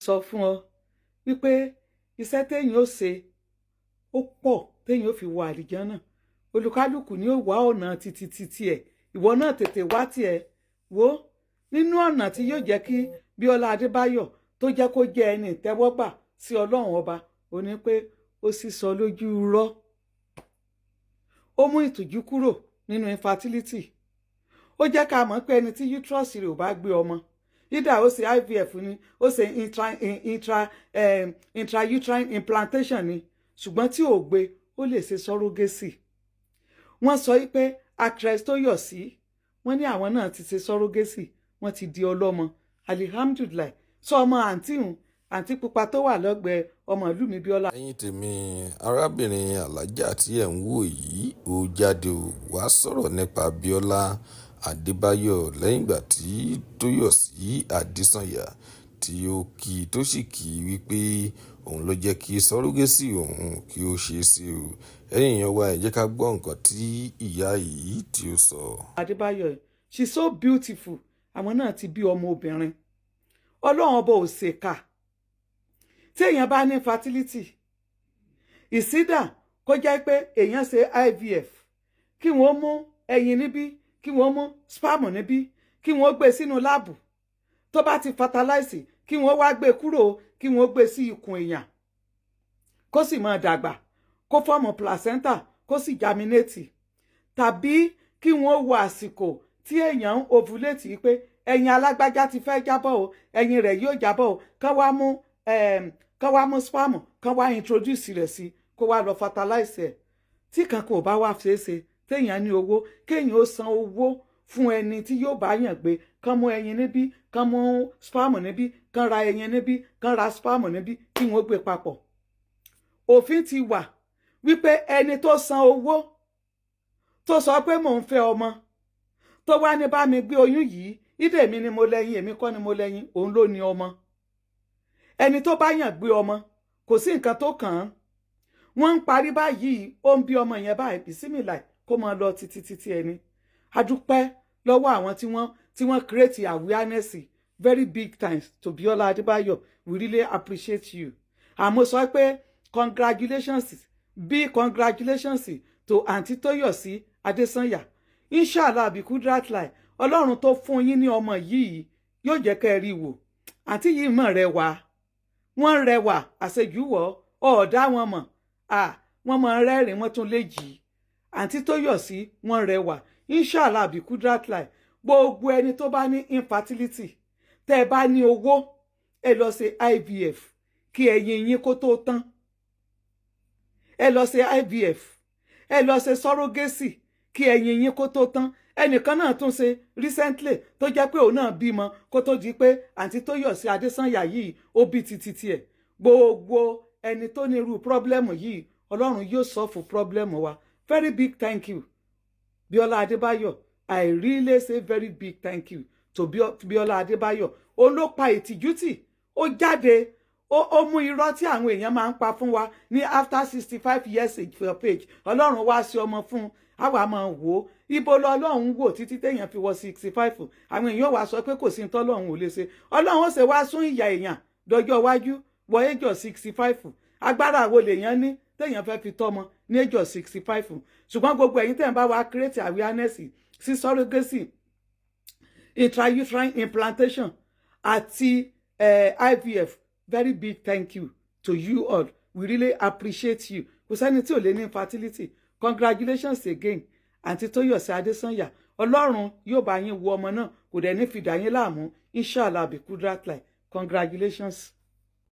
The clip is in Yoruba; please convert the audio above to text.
Sọ fún ọ wípé iṣẹ́ téèyàn ó ṣe ó pọ̀, téèyàn ó fi wọ àlìjánà. Olùkálùkù ni ó wá ọ̀nà títí títí ẹ̀. Ìwọ náà tètè wá tiẹ̀ wo nínú ọ̀nà tí yóò jẹ́ kí Bíọ́lá Adébáyọ̀ tó jẹ́ kó jẹ́ ẹni ìtẹ́wọ́gbà sí Ọlọ́run Ọba. Ó ní pé ó sì sọ lójú rọ́, ó mú ìtìjú kúrò nínú infertility. Ó jẹ́ ká mọ̀ pé ẹni tí uterus rẹ̀ ò bá gbé ọmọ, either ó ṣe IVF ni, ó ṣe intrauterine implantation ni, ṣùgbọ́n tí ò gbé, ó lè ṣe surrogacy. Wọ́n sọ pé actress Tóyọ̀sí, wọ́n ní àwọn náà ti ṣe surrogacy, wọ́n ti di ọlọ́mọ, alihamdulilayi. Sọ ọmọ àǹtí hùn, àǹtí pupa tó wà lọ́gbẹ̀ẹ́ ọmọ ìlú mi, Bíọ́lá. Ẹ̀yin tèmi, arábìnrin alájà tí ẹ̀ ń wò yìí, ó jáde ó wàá sọ̀rọ̀ nípa Bíọ́lá Adébáyò lẹ́yìn ìgbà tí Tóyọ̀sí Adésànyà tí ó kì í, tó sì kí i wípé òun ló jẹ́ kí surrogacy òun kí ó ṣeé ṣe o. Ẹ̀yin èèyàn wa, ẹ jẹ́ ká gbọ́ nǹkan tí ìyá yìí tí ó sọ. Adébáyọ̀, she's so beautiful. Àwọn náà ti bí ọmọ obìnrin. Ọlọ́run Ọba ò ṣèkà. Tí èèyàn bá ní fertility, ìsídà kó jẹ́ pé èèyàn ṣe IVF, kí wọ́n mú ẹyin níbí, kí wọ́n mú sperm níbí, kí wọ́n gbé sínú lab. Tó bá ti fertilize, kí wọ́n wá gbé kúrò, kí wọ́n gbé sí ikùn èèyàn, kó sì máa dàgbà, kó form placenta, kó sì germinate. Tàbí kí wọ́n wo àsìkò tí èèyàn ń ovulate pé ẹyin alágbájá ti fẹ́ jábọ́ o, ẹyin rẹ̀ yóò jábọ́ o, kán wá mú sperm, kán wá introduce rẹ̀ sí, kó wá lọ fertilize ẹ̀. Tí kankan ò bá wá ṣeéṣe, téèyàn ní owó, kéèyàn ó san owó fún ẹni tí yóò bá yàn gbé, kán mú ẹyin níbí, kán mú sperm níbí, kán ra ẹyin níbí, kán ra sperm níbí, kí wọ́n gbé papọ̀. Òfin ti wà wípé ẹni tó san owó, tó sọ pé mò ń fẹ́ ọmọ, tó wá ní bá mi gbé oyún yìí, ìdè mi ni mo lẹ́yìn, èmi kọ́ ni mo lẹ́yìn, òun ló ní ọmọ. Ẹni tó bá yàn gbé ọmọ, kò sí nǹkan tó kàn án. Wọ́n ń parí báyìí, ó ń bí ọmọ yẹn báyìí, bísímìlà, kó máa lọ títí títí. Ẹni a dúpẹ́ lọ́wọ́ àwọn tí wọ́n create awareness. Very big thanks to Biola Adébáyọ̀, we really appreciate you. Àmọ́ sọ pé congratulations, big congratulations to Aunty Tóyọ̀sí Adésànyà. Inshallah bikudratly, Ọlọ́run tó fún yín ní ọmọ yìí yóò jẹ́ kẹ́ ẹ rí wò. Àǹtí yìí mọ̀ rẹwà, wọ́n rẹwà àṣejù wọ̀ ọ̀ọ́dá wọn mọ̀. Wọ́n mọ̀ rẹ́rìn, wọ́n tún lè jì í. Àǹtí Tóyọ̀sí, wọ́n rẹwà. Inshallah bikudratly, gbogbo ẹni tó bá ní infertility, tẹ́ ẹ bá ní owó, ẹ lọ ṣe IVF kí ẹyin yín kó tó tán. Ẹ lọ ṣe IVF, ẹ lọ ṣe surrogacy kí ẹyin yín kó tó tán. Ẹnìkan náà tún ṣe recently, tó jẹ́ pé òun náà bímọ kó tó di pé àǹtí Tóyọ̀sí Adésànyà yìí ó bí títí tiẹ̀. Gbogbo ẹni tó ní irú problem yìí, Ọlọ́run yóò solve problem wa. Very big thank you, Bíọ́lá Adébáyọ̀. I really say very big thank you to Bíọ́lá Adébáyọ̀. Òun ló pa ìtìjú tì, ó jáde, ó mú irọ́ tí àwọn èèyàn máa ń pa fún wa ní after 65 years of age, Ọlọ́run wá sí ọmọ fún un. Àwa máa wò ó, ibo lọ Ọlọ́run wò títí téèyàn fi wọ 65? Àwọn èèyàn wá sọ pé kò sí ní tọ́lọ́run ò lè ṣe. Ọlọ́run ó ṣe wá sún ìyà èèyàn dọjọ́ iwájú wọ age of 65? Agbára wo lèèyàn ní téèyàn fẹ́ fi tọ́mọ ní age of 65? Ṣùgbọ́n gbogbo ẹ̀yin tẹ̀ ń bá wa create awareness sí surrogacy, intrauterine implantation àti IVF, very big thank you to you all. We really appreciate you. Kò sẹ́ni tí ò lè ní infertility. Congratulations again, Àǹtí Tóyọ̀sí Adésànyà. Ọlọ́run yóò bá yín wo ọmọ náà, kò dẹ̀ ní fìdá yín láàmú, inshallah bikudratly. Congratulations.